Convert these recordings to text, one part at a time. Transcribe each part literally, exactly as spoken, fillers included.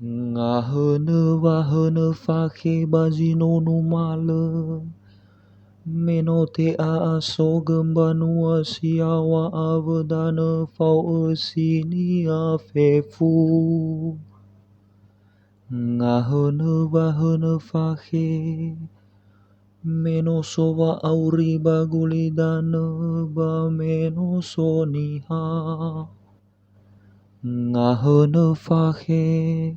Ngahönö wahönö fakhe ba zi no numalö, me no te'a'asogö mbanua si yaŵa awö danö fao ösinia fefu. Ngahönö wahönö fakhe, me no so wa'auri ba gulidanö ba me no so niha. Ngahönö fakhe,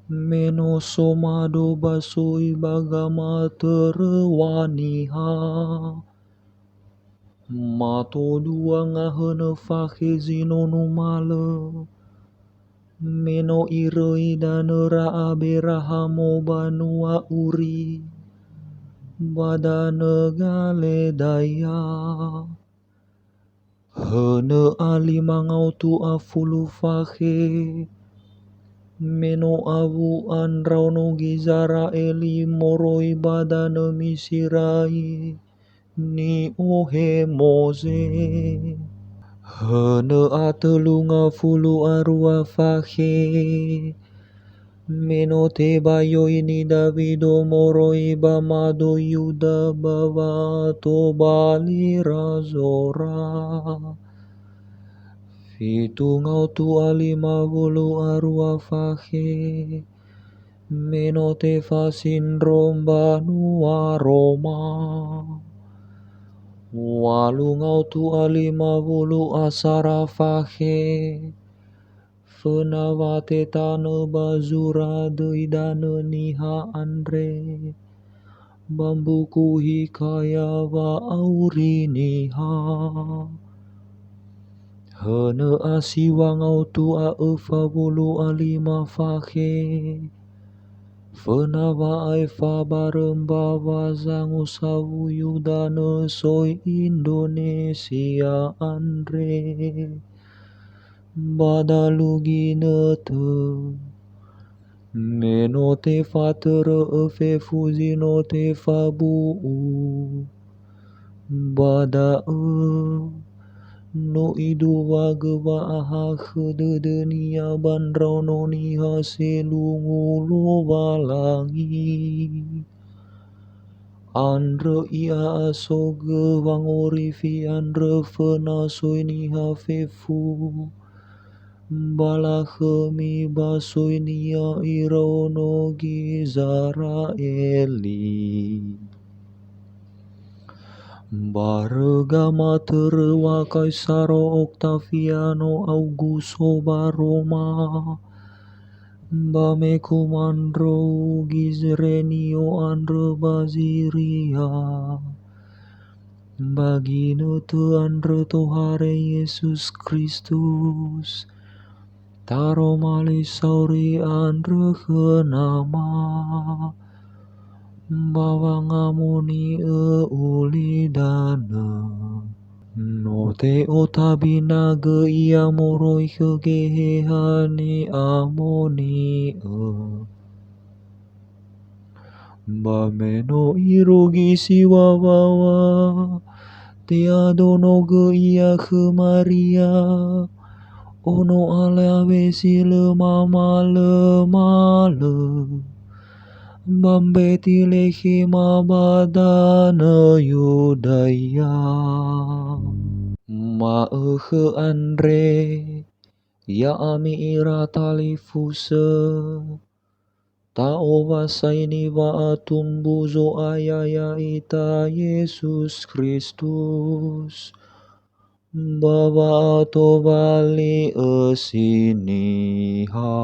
me no so mado ba soi ba gamatöröŵa niha. Mato dua ngahönö fakhe zi no numalö, me no iröi danöra Aberahamo banua Uri, ba danö Galedaya. Hönö a lima ngaotu a fulu fakhe, me no awu'a ndraono Gizera'eli moroi ba danö Miserai, ni'ohe Moze. Hönö a tölu ngafulu a rua fakhe, me no tebayoini Dawido moroi ba mado Yuda ba wa'atobali razora. Fitu ngaotu a lima wulu a rua fakhe, me no tefasindro mbanua Roma. Walu ngaotu a lima wulu a sara fakhe, föna wa tetanö ba zura döi danö niha andre, ba mbuku Hikaya wa'auri niha. Hönö a siŵa ngaotu a öfa wulu a lima fakhe, föna wa aefa barö mbaŵa zangosawuyu danö soi Indonesia andre. Ba dalu ginötö, me no tefatörö'ö fefu zi no tefabu'u. Ba da'ö, no iduwagö wa'ahakhö dödönia ba ndraono niha selungu Lowalangi. Andrö i'a'asogö wangorifi andrö föna soi niha fefu, ba lakhömi ba soinia iraono Gizera'eli. Barö gamatöröŵa Kaisaro Oktaviano Auguso ba Roma, ba me kumandrou Girenio andrö ba Ziria, ba ginötö andrö tohare Yesus Kristus, taroma li sauri andrö khö Nama, ba wangamoni'ö ulidanö. No te'otabinagö ia moroi khö Geheha ni'amoni'ö. Ba me no irugi siŵa waŵa, te'adonogö ia khö Maria, ono alaŵe si lö mamalömalö, ba Mbetilehema ba danö Yudaya. Ma'ökhö andre, ya'ami ira talifusö, ta'owasaini wa'atumbu Zo'aya ya'ita Yesus Kristus, ba wa'atobali ösi niha.